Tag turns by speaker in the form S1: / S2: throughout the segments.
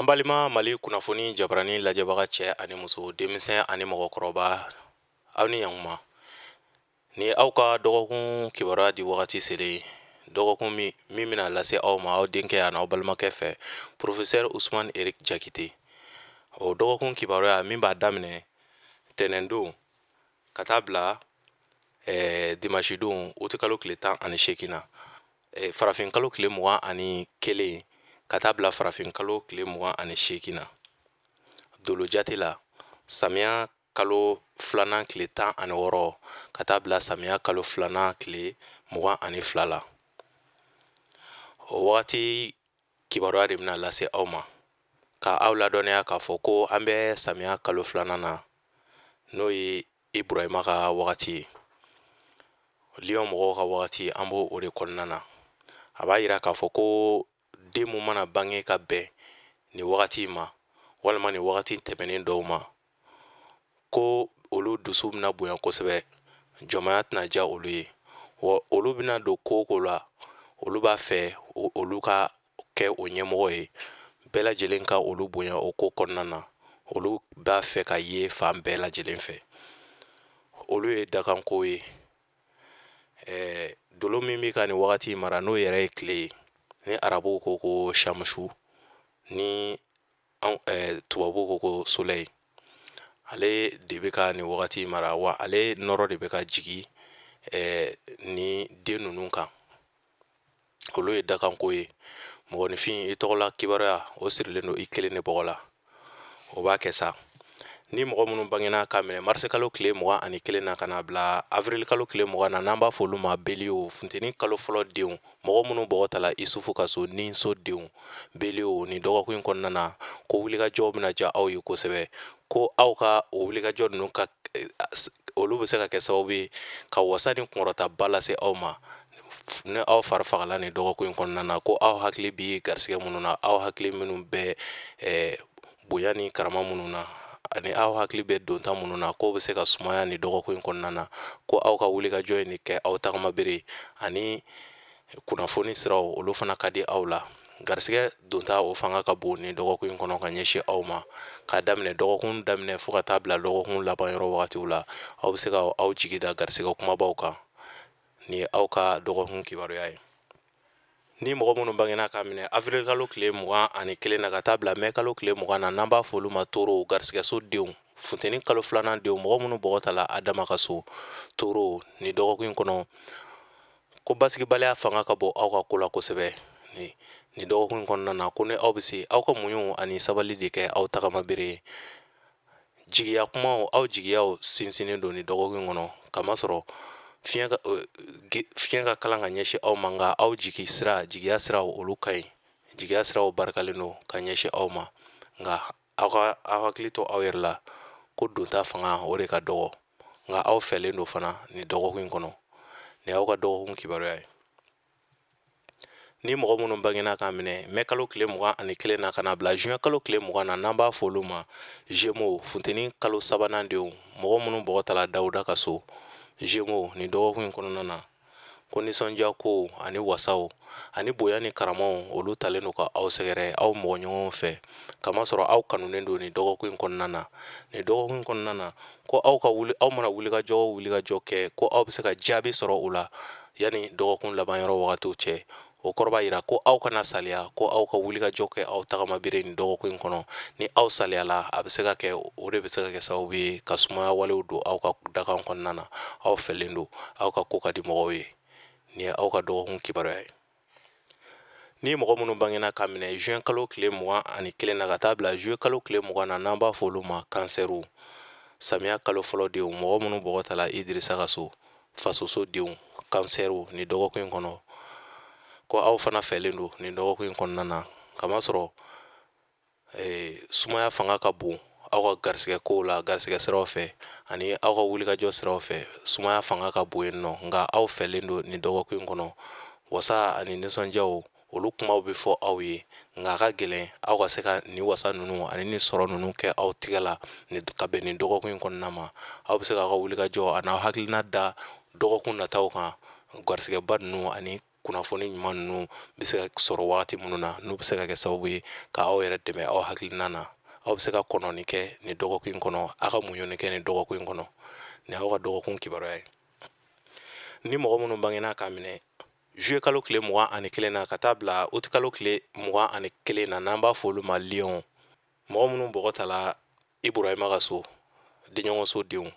S1: An balima Mali kunnafoni jabarani lajɛbaga cɛ ani muso, denmisɛn ani mɔgɔkɔrɔba, aw ni ɲankuma. Ni aw ka dɔgɔkun kibaruya di wagati selen, dɔgɔkun min bɛna lase aw ma aw denkɛ ani aw balimakɛ fɛ, professeur Usumani Eric Jakite. O dɔgɔkun kibaruya min b'a daminɛ tɛnɛndon ka taa bila dimanche don utikalo tile 18 na, farafin kalo tile 21 ka taa bila farafin kalo tile 28 na, dolo jate la, samiya kalo filanan tile 16 ka taa bila samiya kalo filanan tile 22 la. O wagati kibaruya de bɛna lase aw ma, ka aw ladɔnniya k'a fɔ ko an bɛ samiya kalo filanan na, n'o ye Iburahima ka wagati ye, Lion mɔgɔw ka wagati, an b'o o de kɔnɔna na. A b'a yira k'a fɔ ko den mun mana bange ka bɛn nin wagati ma walima nin wagati tɛmɛnen dɔw ma, ko olu dusu bɛna bonya kosɛbɛ, jɔnmaya tɛna diya olu ye, wa olu bɛna don ko o ko la, olu b'a fɛ olu ka kɛ o ɲɛmɔgɔ ye, bɛɛ lajɛlen ka olu bonya o ko kɔnɔna na. Olu b'a fɛ ka ye fan bɛɛ lajɛlen fɛ. Olu ye dakanko ye. Dolo min bɛ ka nin wagati mara, n'o yɛrɛ ye tile ye, ni arabuw ko ko shamusu, ni tubabuw ko ko soleil, ale de bɛ ka nin wagati mara, wa ale nɔrɔ de bɛ ka jigin ni den ninnu kan. Olu ye dakanko ye. Mɔgɔninfin, i tɔgɔla kibaruya, o sirilen don i kelen de bɔgɔ la. O b'a kɛ sa, ni mɔgɔ minnu bangena k'a minɛ marisi kalo tile 21 na ka na bila avril kalo tile 20 na, n'an b'a fɔ olu ma bélier, funteni kalo fɔlɔ denw, mɔgɔ minnu bɔgɔ tala Isufu ka so, ni so denw, bélier, nin dɔgɔkun in kɔnɔna na, ko wulikajɔ bɛna diya aw ye kosɛbɛ, ko aw ka o wulikajɔ ninnu ka olu bɛ se ka kɛ sababu ye ka wasa ni kunkɔrɔtaba lase aw ma. Ni aw fari fagala nin dɔgɔkun in kɔnɔna na, ko aw hakili bɛ garisɛgɛ minnu na, aw hakili minnu bɛ bonya ni karama minnu na, ani aw hakili bɛ donta minnu na, k'o bɛ se ka sumaya nin dɔgɔkun in kɔnɔna na, ko aw ka wulikajɔ ye nin kɛ aw tagama bere ani kunnafoni siraw, olu fana ka di aw la. Garisɛgɛ donta, o fanga ka bon nin dɔgɔkun in kɔnɔ ka ɲɛsin aw ma. K'a daminɛ dɔgɔkun daminɛ fo ka taa bila dɔgɔkun laban yɔrɔ wagatiw la, aw bɛ se ka aw jigi da garisɛgɛ kumabaw kan. Nin ye aw ka dɔgɔkun kibaruya ye. Ni mɔgɔ minnu bangena k'a minɛ avril kalo tile 21 na ka taa bila mɛ kalo tile 20 na, n'an b'a fɔ olu ma taureau, garisɛgɛso denw, funteni kalo filanan denw, mɔgɔ minnu bɔgɔ tala Adama ka so, taureau, nin dɔgɔkun in kɔnɔ, ko basigibaliya fanga ka bon aw ka ko la kosɛbɛ nin dɔgɔkun in kɔnɔna na, ko ni aw bɛ se, aw ka muɲu ani sabali de kɛ aw tagama bere ye. Jigiya kumaw, aw jigiyaw sinsinnen don nin dɔgɔkun in kɔnɔ, kamasɔrɔ fiɲɛ ka kalan ka ɲɛsin aw ma, nka aw jigi sira, jigiya siraw, olu ka ɲi. Jigiya siraw barikalen don ka ɲɛsin aw ma, nka aw ka aw hakili to aw yɛrɛ la ko donta fanga, o de ka dɔgɔ, nka aw fɛlen don fana nin dɔgɔkun in kɔnɔ. Nin y'aw ka dɔgɔkun kibaruya ye. Ni mɔgɔ minnu bangena k'a minɛ mɛ kalo tile 21 na ka na bila juin kalo tile 20 na, n'an b'a fɔ olu ma Gémeaux, funteni kalo sabanan denw, mɔgɔ minnu bɔgɔ tala Dawuda ka so, Gémeaux, nin dɔgɔkun in kɔnɔna na, ko nisɔndiya kow ani wasaw ani bonya ni karamaw, olu talen don ka aw sɛgɛrɛ aw mɔgɔ ɲɔgɔnw fɛ, kamasɔrɔ aw kanunen don nin dɔgɔkun in kɔnɔna na. Nin dɔgɔkun in kɔnɔna na, ko aw ka wuli, aw mana wulikajɔ o wulikajɔ kɛ, ko aw bɛ se ka jaabi sɔrɔ o la yanni dɔgɔkun laban yɔrɔ wagatiw cɛ. O kɔrɔ b'a yira ko aw kana saliya, ko aw ka wulikajɔ kɛ aw tagama bere nin dɔgɔkun in kɔnɔ. Ni aw saliyala, a bɛ se ka kɛ, o de bɛ se ka kɛ sababu ye ka sumaya walew don aw ka dakan kɔnɔna na. Aw fɛlen don, aw ka ko ka di mɔgɔw ye. Nin ye aw ka dɔgɔkun kibaruya ye. Ni mɔgɔ minnu bangena k'a minɛ juin kalo tile 21 na ka taa bila juillet kalo tile 20 na, n'an b'a fɔ olu ma kansɛriw, samiya kalo fɔlɔ denw, mɔgɔ minnu bɔgɔ tala Idirisa ka so, fasoso denw, kansɛriw, nin dɔgɔkun in kɔnɔ, ko aw fana fɛlen don nin dɔgɔkun in kɔnɔna na, kamasɔrɔ sumaya fanga ka bon aw ka garisɛgɛ kow la, garisɛgɛ siraw fɛ ani aw ka wulikajɔ siraw fɛ. Sumaya fanga ka bon yen nɔ, nka aw fɛlen don nin dɔgɔkun in kɔnɔ. Wasa ani nisɔndiyaw, olu kumaw bɛ fɔ aw ye, nka a ka gɛlɛn aw ka se ka nin wasa ninnu ani nin sɔrɔ ninnu kɛ aw tigɛ la ka bɛn nin dɔgɔkun in kɔnɔna ma. Aw bɛ se k'aw ka wulikajɔ ani aw hakilina da dɔgɔkun nataw kan, garisɛgɛba ninnu ani kunnafoni ɲuman ninnu bɛ se ka sɔrɔ wagati minnu na, n'u bɛ se ka kɛ sababu ye ka aw yɛrɛ dɛmɛ aw hakilina na. Aw bɛ se ka kɔnɔni kɛ nin dɔgɔkun in kɔnɔ, aw ka muɲuni kɛ nin dɔgɔkun in kɔnɔ. Nin y'aw ka dɔgɔkun kibaruya ye. Ni mɔgɔ minnu bangena k'a minɛ juillet kalo tile 21 na ka taa bila août kalo tile 21 na, n'an b'a fɔ olu ma lion, mɔgɔ minnu bɔgɔ tala Iburahima ka so, denɲɔgɔnso denw,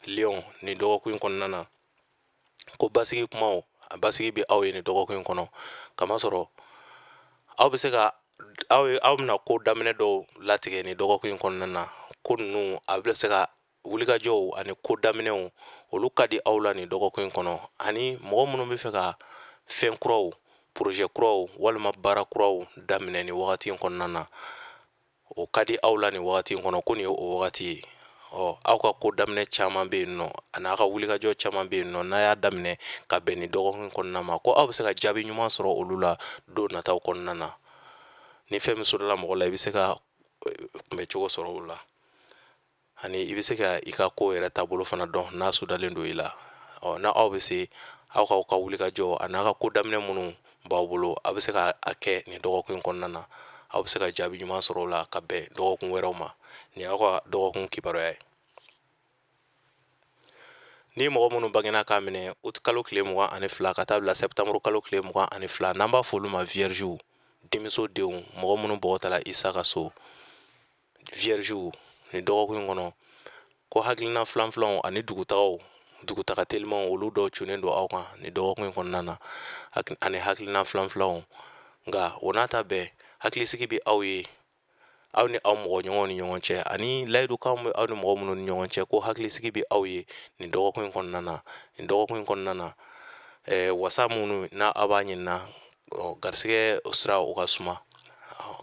S1: lion, nin dɔgɔkun in kɔnɔna na, ko basigi kumaw, a basigi bɛ aw ye nin dɔgɔkun in kɔnɔ, kamasɔrɔ aw bɛ se ka aw ye aw bɛna ko daminɛ dɔw latigɛ nin dɔgɔkun in kɔnɔna na. Ko ninnu a bɛ se ka wulikajɔw ani ko daminɛw, olu ka di aw la nin dɔgɔkun in kɔnɔ. Ani mɔgɔ minnu bɛ fɛ ka fɛn kuraw, projet kuraw walima baara kuraw daminɛ nin wagati in kɔnɔna na, o ka di aw la nin wagati in kɔnɔ, ko nin ye o wagati ye. Ɔ, aw ka ko daminɛ caman bɛ yen nɔ, ani aw ka wulikajɔ caman bɛ yen nɔ, n'a y'a daminɛ ka bɛn nin dɔgɔkun kɔnɔna ma, ko aw bɛ se ka jaabi ɲuman sɔrɔ olu la don nataw kɔnɔna na. Ni fɛn min sɔrɔla mɔgɔ la, i bɛ se ka kunbɛcogo sɔrɔ o la, ani i bɛ se ka i ka ko yɛrɛ taabolo fana dɔn n'a sudalen don i la. Ɔ, n'a aw bɛ se aw k'aw ka wulikajɔ ani aw ka ko daminɛ minnu b'aw bolo, aw bɛ se ka a kɛ nin dɔgɔkun in kɔnɔna na, aw bɛ se ka jaabi ɲuman sɔrɔ o la ka bɛn dɔgɔkun wɛrɛw ma. Nin y'aw ka dɔgɔkun kibaruya ye. Ni mɔgɔ minnu bangena k'a minɛ août kalo tile 22 ka taa bila septembre kalo tile 22, n'an b'a fɔ olu ma viergew, denmuso denw, mɔgɔ minnu bɔgɔ tala Isa ka so, viergew, nin dɔgɔkun in kɔnɔ, ko hakilina filanfilanw ani dugutagaw, dugutaga telimanw, olu dɔw cunnen don aw kan nin dɔgɔkun in kɔnɔna na, ani hakilina filanfilanw. Nka o n'a ta bɛɛ, hakilisigi bɛ aw ye aw ni aw mɔgɔ ɲɔgɔnw ni ɲɔgɔn cɛ, ani layidukanw bɛ aw ni mɔgɔ minnu ni ɲɔgɔn cɛ, ko hakilisigi bɛ aw ye nin dɔgɔkun in kɔnɔna na. Nin dɔgɔkun in kɔnɔna na, wasa minnu n'a aw b'a ɲinina, garisɛgɛ sira o ka suma,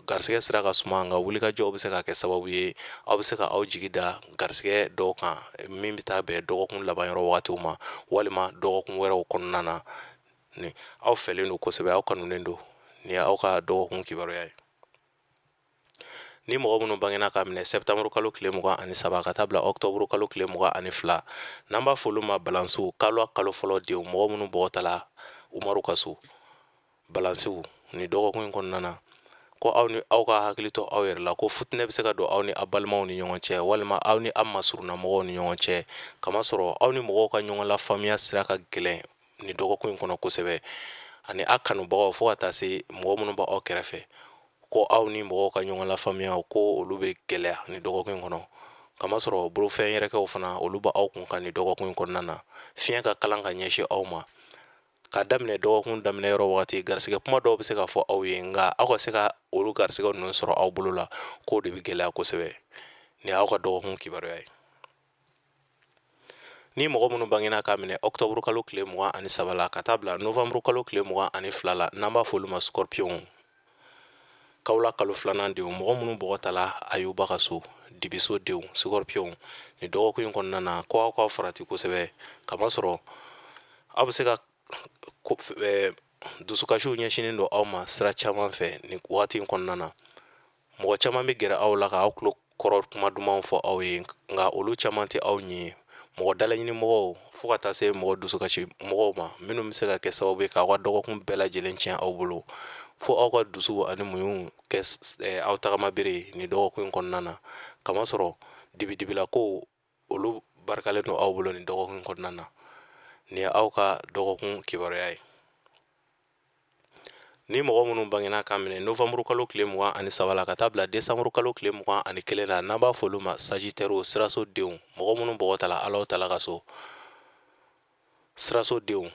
S1: garisɛgɛ sira ka suma, nka wulikajɔw bɛ se ka kɛ sababu ye aw bɛ se ka aw jigi da garisɛgɛ dɔw kan min bɛ taa bɛn dɔgɔkun laban yɔrɔ wagatiw ma walima dɔgɔkun wɛrɛw kɔnɔna na. Ni aw fɛlen don kosɛbɛ, aw kanunen don. Nin ye aw ka dɔgɔkun kibaruya ye. Ni mɔgɔ minnu bangena k'a minɛ septembre kalo tile 23 ka taa bila octobre kalo tile 22, n'an b'a fɔ olu ma balansiw, kalo kalo fɔlɔ denw, mɔgɔ minnu bɔgɔ tala Umaru ka so, balansiw, nin dɔgɔkun in kɔnɔna na, ko aw ni aw ka hakili to aw yɛrɛ la, ko futinɛ bɛ se ka don aw ni aw balimaw ni ɲɔgɔn cɛ walima aw ni aw masurunnamɔgɔw ni ɲɔgɔn cɛ, kamasɔrɔ aw ni mɔgɔw ka ɲɔgɔn lafaamuya sira ka gɛlɛn nin dɔgɔkun in kɔnɔ kosɛbɛ, ani aw kanubagaw fo ka taa se mɔgɔ minnu b'aw kɛrɛfɛ, ko aw ni mɔgɔw ka ɲɔgɔn lafaamuya, ko olu bɛ gɛlɛya nin dɔgɔkun in kɔnɔ, kamasɔrɔ bolofɛn yɛrɛkɛw fana, olu b'aw kun kan nin dɔgɔkun in kɔnɔna na. Fiɲɛ ka kalan ka ɲɛsin aw ma k'a daminɛ dɔgɔkun daminɛ yɔrɔ wagati. Garisɛgɛ kuma dɔw bɛ se ka fɔ aw ye, nka aw ka se ka olu garisɛgɛ ninnu sɔrɔ aw bolo la, k'o de bɛ gɛlɛya kosɛbɛ. Nin y'aw ka dɔgɔkun kibaruya ye. Ni mɔgɔ minnu bangena k'a minɛ octobre kalo tile 23 la ka taa bila novembre kalo tile 22 la, n'an b'a fɔ olu ma scorpion, kawula kalo filanan denw, mɔgɔ minnu bɔgɔ tala Ayuba ka so, dibiso denw, scorpion, nin dɔgɔkun in kɔnɔna na, ko aw k'aw farati kosɛbɛ, kamasɔrɔ aw bɛ se ka dusukasiw ɲɛsinnen don aw ma sira caman fɛ nin waati in kɔnɔna na. Mɔgɔ caman bɛ gɛrɛ aw la ka aw tulo kɔrɔ kuma dumanw fɔ aw ye, nka olu caman tɛ aw ɲɛ ye. Mɔgɔ dalaɲini mɔgɔw fo ka taa se mɔgɔ dusukasi mɔgɔw ma, minnu bɛ se ka kɛ sababu ye k'aw ka dɔgɔkun bɛɛ lajɛlen tiɲɛ aw bolo, fo aw ka dusu ani muɲu kɛ aw tagama bere ye nin dɔgɔkun in kɔnɔna na, kamasɔrɔ dibidibila kow olu barikalen don aw bolo nin dɔgɔkun kɔnɔna na. Nin ye aw ka dɔgɔkun kibaruya ye. Ni mɔgɔ minnu bangena k'a minɛ novembre kalo tile 23 la ka taa bila décembre kalo tile 21 la, n'an b'a fɔ olu ma sagittaire, siraso denw, mɔgɔ minnu bɔgɔ tala Alahu taala ka so, siraso denw,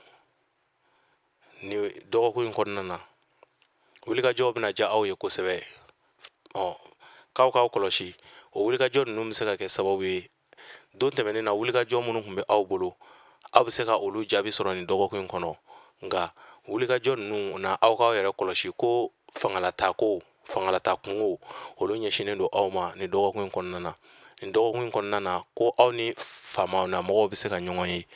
S1: nin dɔgɔkun in kɔnɔna na, wulikajɔw bɛna diya aw ye kosɛbɛ. Ɔ, k'aw k'aw kɔlɔsi, o wulikajɔ ninnu bɛ se ka kɛ sababu ye don tɛmɛnen na, wulikajɔ minnu tun bɛ aw bolo, aw bɛ se ka olu jaabi sɔrɔ nin dɔgɔkun in kɔnɔ. Nka wulikajɔ ninnu na, aw k'aw yɛrɛ kɔlɔsi ko fangalata ko, fangalata kungo, olu ɲɛsinnen don aw ma nin dɔgɔkun in kɔnɔna na. Nin dɔgɔkun in kɔnɔna na, ko aw ni faama na mɔgɔw bɛ se ka ɲɔgɔn ye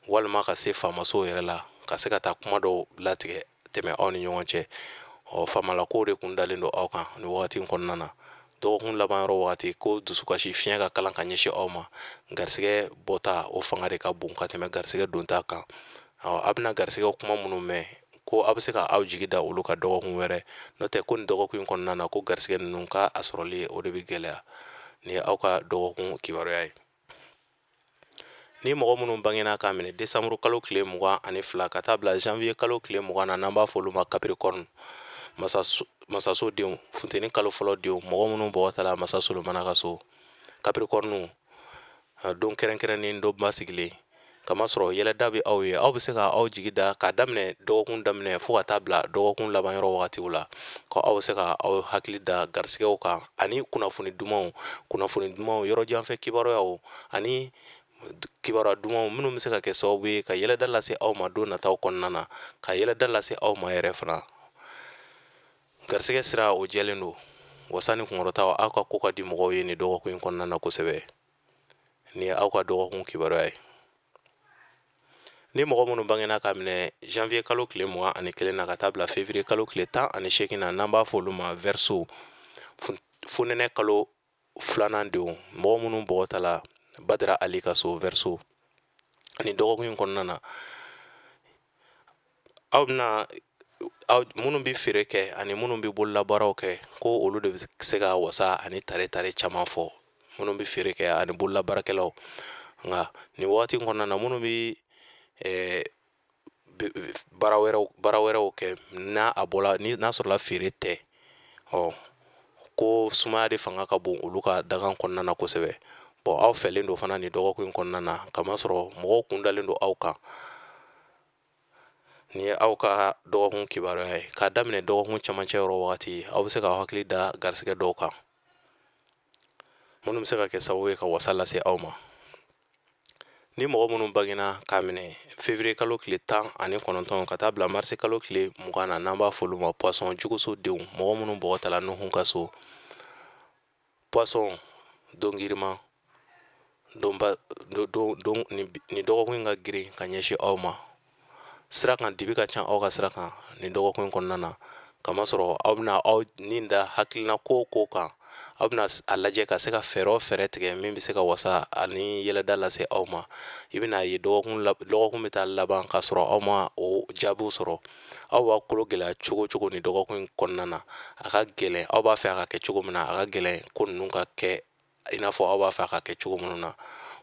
S1: walima ka se faamasow yɛrɛ la, ka se ka taa kuma dɔw latigɛ tɛmɛ aw ni ɲɔgɔn cɛ. Ɔ, faamalakow de kun dalen don aw kan nin wagati in kɔnɔna na. Dɔgɔkun laban yɔrɔ wagati, ko dusukasi fiɲɛ ka kalan ka ɲɛsin aw ma. Garisɛgɛ bɔta, o fanga de ka bon ka tɛmɛ garisɛgɛ donta kan. Ɔ, a bɛna garisɛgɛ kuma minnu mɛn, Ko aw bɛ se ka aw jigi da olu kan dɔgɔkun wɛrɛ, n'o tɛ ko nin dɔgɔkun in kɔnɔna na, ko garisɛgɛ ninnu ka a sɔrɔli, o de bɛ gɛlɛya. Nin ye aw ka dɔgɔkun kibaruya ye. Ni mɔgɔ minnu bangena k'a minɛ desanburu kalo tile 22 ka taa bila janvier kalo tile 20 na, n'an b'a fɔ olu ma Capricorne, masaso denw, funteni kalo fɔlɔ denw, mɔgɔ minnu bɔgɔ tala masa Solomana ka so, Capricorne, don kɛrɛnkɛrɛnnen don basigilen, kamasɔrɔ yɛlɛda bɛ aw ye. Aw bɛ se ka aw jigi da k'a daminɛ dɔgɔkun daminɛ fo ka taa bila dɔgɔkun laban yɔrɔ wagatiw la, ko aw bɛ se ka aw hakili da garisigɛw kan ani kunnafoni dumanw, kunnafoni dumanw, yɔrɔ janfɛ kibaruyaw ani kibaruya dumanw minnu bɛ se ka kɛ sababu ye ka yɛlɛda lase aw ma don nataw kɔnɔna na, ka yɛlɛda lase aw ma yɛrɛ fana. Garisigɛ sira, o jɛlen don. Wasa ni kunkɔrɔtaw, aw ka ko ka di mɔgɔw ye nin dɔgɔkun in kɔnɔna na kosɛbɛ. Nin ye aw ka dɔgɔkun kibaruya ye. Ni mɔgɔ minnu bangena k'a minɛ janvier kalo tile 21 na ka taa bila février kalo tile 18 na, n'an b'a fɔ olu ma Verseau, fonɛnɛ kalo filanan denw, mɔgɔ minnu bɔgɔ tala Badara Ali ka so, Verseau, nin dɔgɔkun in kɔnɔna na, aw bɛna aw minnu bɛ feere kɛ ani minnu bɛ bololabaaraw kɛ, ko olu de bɛ se ka wasa ani tare tare caman fɔ, minnu bɛ feere kɛ ani bololabaarakɛlaw. Nka nin waati in kɔnɔna na, minnu bɛ baara wɛrɛw kɛ, n'a a bɔla ni n'a sɔrɔla feere tɛ, ɔ ko sumaya de fanga ka bon olu ka dakan kɔnɔna na kosɛbɛ. Bon, aw fɛlen don fana nin dɔgɔkun in kɔnɔna na, kamasɔrɔ mɔgɔw kun dalen don aw kan. Nin ye aw ka dɔgɔkun kibaruya ye. K'a daminɛ dɔgɔkun camancɛ yɔrɔ wagati, aw bɛ se k'aw hakili da garisigɛ dɔw kan minnu bɛ se ka kɛ sababu ye ka wasa lase aw ma. Ni mɔgɔ minnu bangena k'a minɛ février kalo tile 19 ka taa bila marisi kalo tile 20 na, n'an b'a fɔ olu ma Poisson, juguso denw, mɔgɔ minnu bɔgɔ tala Nuhun ka so, Poisson, don girinman donba don, nin dɔgɔkun in ka girin ka ɲɛsin aw ma. Sira kan, dibi ka ca aw ka sira kan nin dɔgɔkun in kɔnɔna na, kamasɔrɔ aw bɛna aw ni da hakilina ko o ko kan, aw bɛna a lajɛ ka se ka fɛɛrɛ o fɛɛrɛ tigɛ min bɛ se ka wasa ani yɛlɛda lase aw ma. I bɛna ye dɔgɔkun bɛ taa laban k'a sɔrɔ aw ma o jaabiw sɔrɔ. Aw b'a kolo gɛlɛya cogo cogo nin dɔgɔkun in kɔnɔna na, a ka gɛlɛn. Aw b'a fɛ a ka kɛ cogo min na, a ka gɛlɛn ko ninnu ka kɛ i n'a fɔ aw b'a fɛ a ka kɛ cogo minnu na.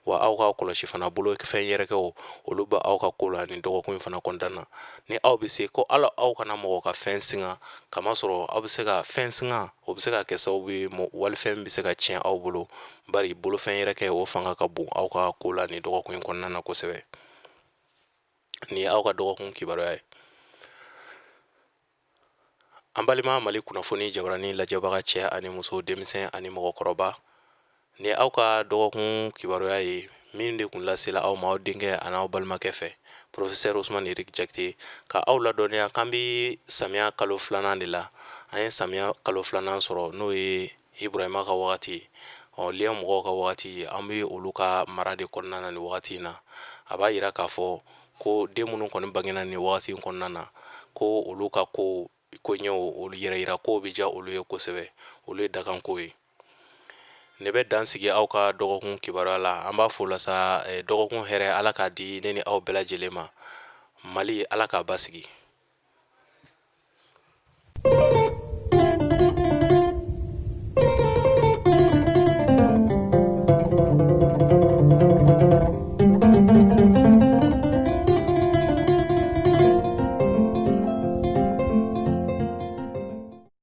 S1: Wa aw ka kɔlɔsi fana, bolo fɛn yɛrɛkɛw, olu bɛ aw ka ko la nin dɔgɔkun in fana kɔnɔna na. Ni aw bɛ se ko ala aw kana mɔgɔ ka fɛn singa, kamasɔrɔ aw bɛ se ka fɛn singa, o bɛ se ka kɛ sababu ye walifɛn bɛ se ka tiɲɛ aw bolo, bari bolofɛn yɛrɛkɛ, o fanga ka bon aw ka ko la nin dɔgɔkun in kɔnɔna na kosɛbɛ. Nin ye aw ka dɔgɔkun kibaruya ye. An balima Mali kunnafoni jabarani lajɛbaga, cɛ ani muso, denmisɛn ani mɔgɔkɔrɔba, ni aw ka dɔgɔkun kibaruya ye min de kun lasela aw ma aw denkɛ ani aw balimakɛ fɛ, professeur Usumani Eric Jakite, ka aw ladɔnniya k'an bɛ samiya kalo filanan de la. An ye samiya kalo filanan sɔrɔ, n'o ye Ibrahima ka wagati, ɔ Lion mɔgɔw ka wagati. An bɛ olu ka mara de kɔnɔna na nin wagati in na. A b'a yira k'a fɔ ko den minnu kɔni bangena nin wagati in kɔnɔna na, ko olu ka ko koɲɛw, olu yɛrɛ yira kow bɛ diya olu ye kosɛbɛ. Olu ye dakanko ye. Ne bɛ dan sigi aw ka dɔgɔkun kibaruya la. An b'a fɔ la sa, dɔgɔkun hɛrɛ, Ala k'a di ne ni aw bɛɛ lajɛlen ma. Mali, Ala k'a basigi.